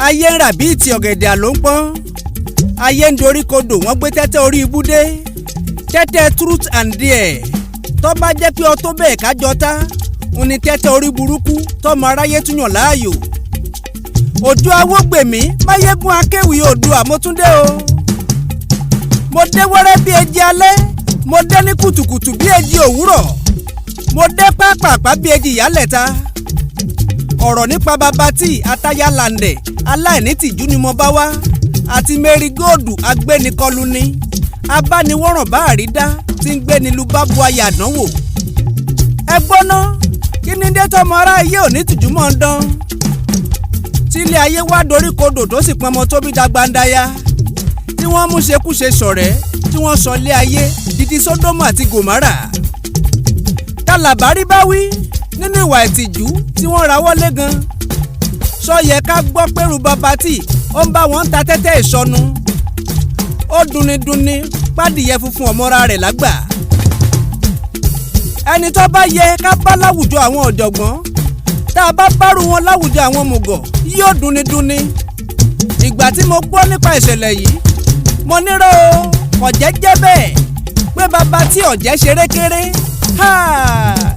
Ayé ń rà bíi ti ọ̀gẹ̀dẹ̀ àlóńpọ́n. Ayé ń dorí kodò, wọ́n gbé tẹ́tẹ́ orí ibúdé, tẹ́tẹ́ truth and dare. Tó bá jẹ́ pé ọ tó bẹ́ẹ̀ kájọ tá ń ní tẹ́tẹ́ orí burúkú tọmọ aráyé tún yàn láàyò. Òjò Awógbèmí, Máyégún Akéwì Oòduà, mo tún dé o. Mo dé wẹ́rẹ́ bí eji alẹ́, mo dé ní kùtùkùtù bí eji òwúrọ̀, mo dé pápápá bí eji ìyálẹ̀ta. Ọ̀rọ̀ nípa Baba Tee ataya Làǹdẹ̀ aláìnítìjú ni mo bá wá, àti Mary Gold agbénikọlù ni abániwọ́ràn bá àrídá tí ń gbéni lu bábu ayé àdánwò. Ẹ gbọ́ná, kí ni dé tọmọ ará ayé òní tìjú mọ́ ń dán, tílé ayé wá dorí kodò tó sì pọnmọ tóbi dagbandaya, tí wọ́n mú ṣekúṣe ṣọ̀rẹ́, tí wọ́n sọ lé ayé dídí Sódómù àti Gòmárà? Tálàbárí bá wí nínú ìwà ìtìjú tí wọ́n rawọ́ lé gan, sọ yẹ ká gbọ́ pẹ̀rù Baba Tee ó ń bá wọn ta tẹ́tẹ́ ìsọnù. Ó dunidunni pádìyẹ funfun ọmọra rẹ̀ lágbà. Ẹni tó bá yẹ ká bá láwùjọ àwọn ọ̀jọ̀gbọ́n, tá a bá bárù wọn láwùjọ àwọn mùgọ̀, yóò dunidunni. Ìgbà tí mo gbọ́ nípa ìṣẹ̀lẹ̀ yìí, mo nírò ọ̀jẹ́ jẹ́ bẹ́ẹ̀ pé Baba Tee ọ̀jẹ́ ṣerékeré,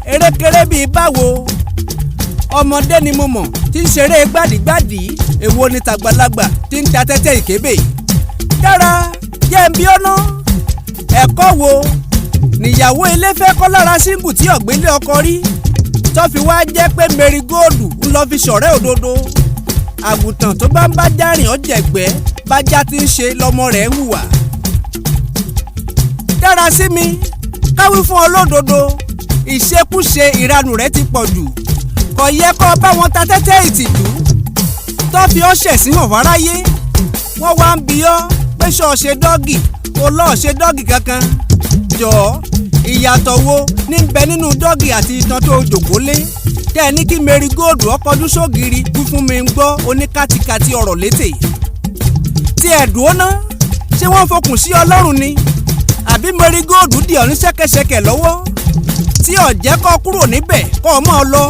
erékeré bíi báwo? Ọmọdé ni mo mọ̀ tí ń ṣeré gbàdígbàdí, èwo ni tàgbàlagbà tí ń ta tẹ́tẹ́ ìkébè? Dára jẹ́ ń bí ọ́nà. Ẹ̀kọ́ wo níyàwó ilé fẹ́ kọ́ lára síngù tí ọ̀gbẹ́lé ọkọ rí, tó fi wá jẹ́ pé Mary Gold ń lọ fi ṣọ̀rẹ́ òdodo? Àgùntàn tó bá ń bá járìn ọ̀jẹ̀gbẹ́, bájá ti ń ṣe lọ́mọ rẹ̀ ń hùwà. Dára sí mi, káwí fún ọ lódodo, ìṣekúṣe ìranù rẹ̀ ti pọ̀ jù. Kò yẹ kó bá wọn ta tẹ́tẹ́ ìtìjú tó fi ọ́ ṣẹ̀sín hàn fáráyé. Wọ́n wá ń bi ọ́ pé ṣọ́ ṣe doggy, o lọ́ọ̀ ṣe doggy kankan. Jọ̀ọ́, ìyàtọ̀ wo ní bẹ nínú doggy àti itan tó jòkó lé tẹ́ ẹ ní kí Mary Gold ọkọjú sógiri? Wí fún mi ń gbọ́, oníkàtìkàtì ọ̀rọ̀ létè tí ẹ̀ dùn ó ná. Ṣé wọ́n fokùn sí Ọlọ́run ni, àbí Mary Gold dì ọ́ ní ṣẹ́kẹ́ṣẹkẹ̀ lọ́wọ́ tí ọ̀jẹ́ kọ́ kúrò níbẹ̀, kọ́ ọ mọ́ ọ lọ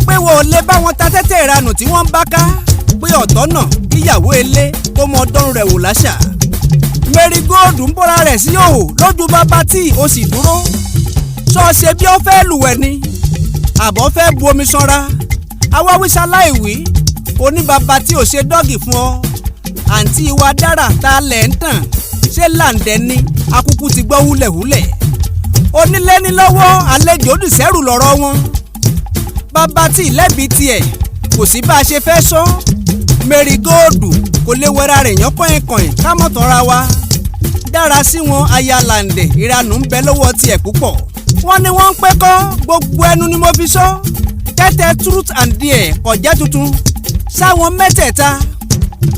pé wọ́n ò lè bá wọn ta tẹ́tẹ́ ìranù tí wọ́n ń bá ká, pé ọ̀tọ̀ náà kíyàwó ilé kó mọ ọdọ́rùn rẹ̀ wò láṣà? Mary Gold ń bọ́ra rẹ̀ sí òhò lójú Baba Tee, ó sì dúró. Sọ ṣe bí ó fẹ́ lùwẹ̀ ni, àbọ̀ fẹ́ bu omi sanra? Awáwísá láìwí oní Baba Tee ò ṣe doggy fún ọ. Àǹtí wa Dára, ta lẹ̀ ń tàn? Ṣé Làǹdẹ̀ ni? Akúkú ti gbọ́ húlẹ̀húlẹ̀. Onílé ní lọ́wọ́, àlejò dìsẹ́rù lọ́rọ̀ wọn. Baba Tee lẹ́bi tiẹ̀, kò sí bá a ṣe fẹ́ sọ. Mary Gold kò lè wẹra rẹ̀ yán kọ́yìnkọ́yìn, ká mọ̀ tọ́ra wa. Dára sí wọn aya Làǹdẹ̀, ìranù ń bẹ lọ́wọ́ tiẹ̀ púpọ̀. Wọ́n ní wọ́n ń pẹ́ kọ́, gbogbo ẹnu ni mo fi sọ. Tẹ́tẹ́ truth and dare kò jẹ́ tuntun sáwọn mẹ́tẹ̀ẹ̀ta.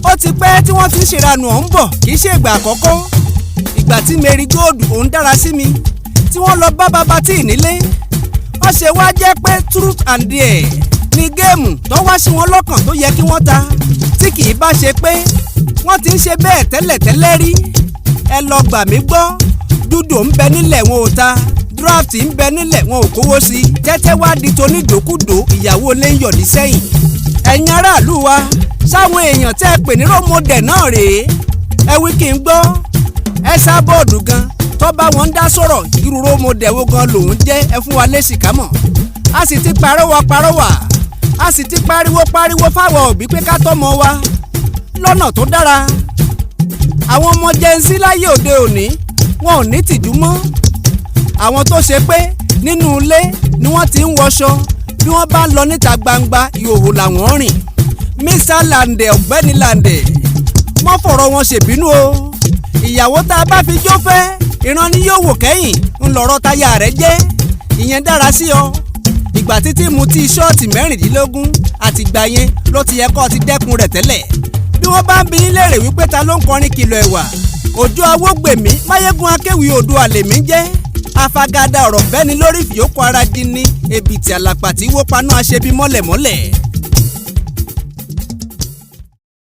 Ó ti pẹ́ tí wọ́n ti ń ṣèranù ọ̀hún bọ̀, kì í ṣe ìgbà àkọ́kọ́. Ìgbà tí Mary Gold òun dára sí mi tí wọ́n lọ bá Baba Tee nílé, wọ́n ṣe wá jẹ́ pé truth and dare ní game tó wá sí wọn lọ́kàn tó yẹ kí wọ́n ta, tí kì í bá ṣe pé wọ́n ti ń ṣe bẹ́ẹ̀ tẹ́lẹ̀tẹ́lẹ̀ rí. Ẹ lọ gbà mí gbọ́, dúdò ń bẹ nílẹ̀, wọn ò ta. Draft ń bẹ nílẹ̀, wọn ò kówó sí. Tẹ́tẹ́ wá di tonídòkúdò, ìyàwó lé ń yọ̀dí sẹ́yìn. Ẹ̀yin aráàlú wa, sáwọn èèyàn tẹ́ ẹ pè ní role model náà rèé? Ẹ wí kí n gbọ́. Ẹ sá bọ́ọ̀dù gan tó bá wọn ń dá sọ̀rọ̀, irú role model wo gan lòún jẹ́? Ẹ fún wa lésì ká mọ̀. A sì ti parọ́wà parọ́wà, a sì ti pariwo pariwo fáwọn òbí pé ká tọ́mọ wa lọ́nà tó dára. Àwọn ọmọ Gen Z láyé òde òní, wọn ò ní tìjú mọ́. Àwọn tó ṣe pé nínú ilé ni wọ́n ti ń wọṣọ, bí wọ́n bá lọ níta gbangba, ìhòòhò làwọn rìn. Mr Làǹdẹ̀, ọ̀gbẹ́ni Làǹdẹ̀, wọ́n fọ̀rọ̀ wọn ṣèbínú o. Ìyàwó tá a bá fi jó fẹ́, ìran ni yóò wò kẹ́yìn ńlọrọ̀ táyà rẹ̀ jẹ́. Ìyẹn dára sí ọ. Ìgbà títí mu tí ṣọ́ọ̀tì 16, àtìgbà yẹn ló ti yẹ kó ti dẹ́kun rẹ̀ tẹ́lẹ̀. Bí wọ́n bá ń bi yín léèrè wípé ta ló ń kọrin kìlọ̀ ẹ̀wà, Òjò Awógbèmí, Máyégún Akéwì Oòduà lèmi jẹ́. Afagada ọ̀rọ̀ bẹ́ni lórí fìyókù ara jí ní ebìtì àlàpà tí wó paná aṣebi mọ́lẹ̀mọ́lẹ̀.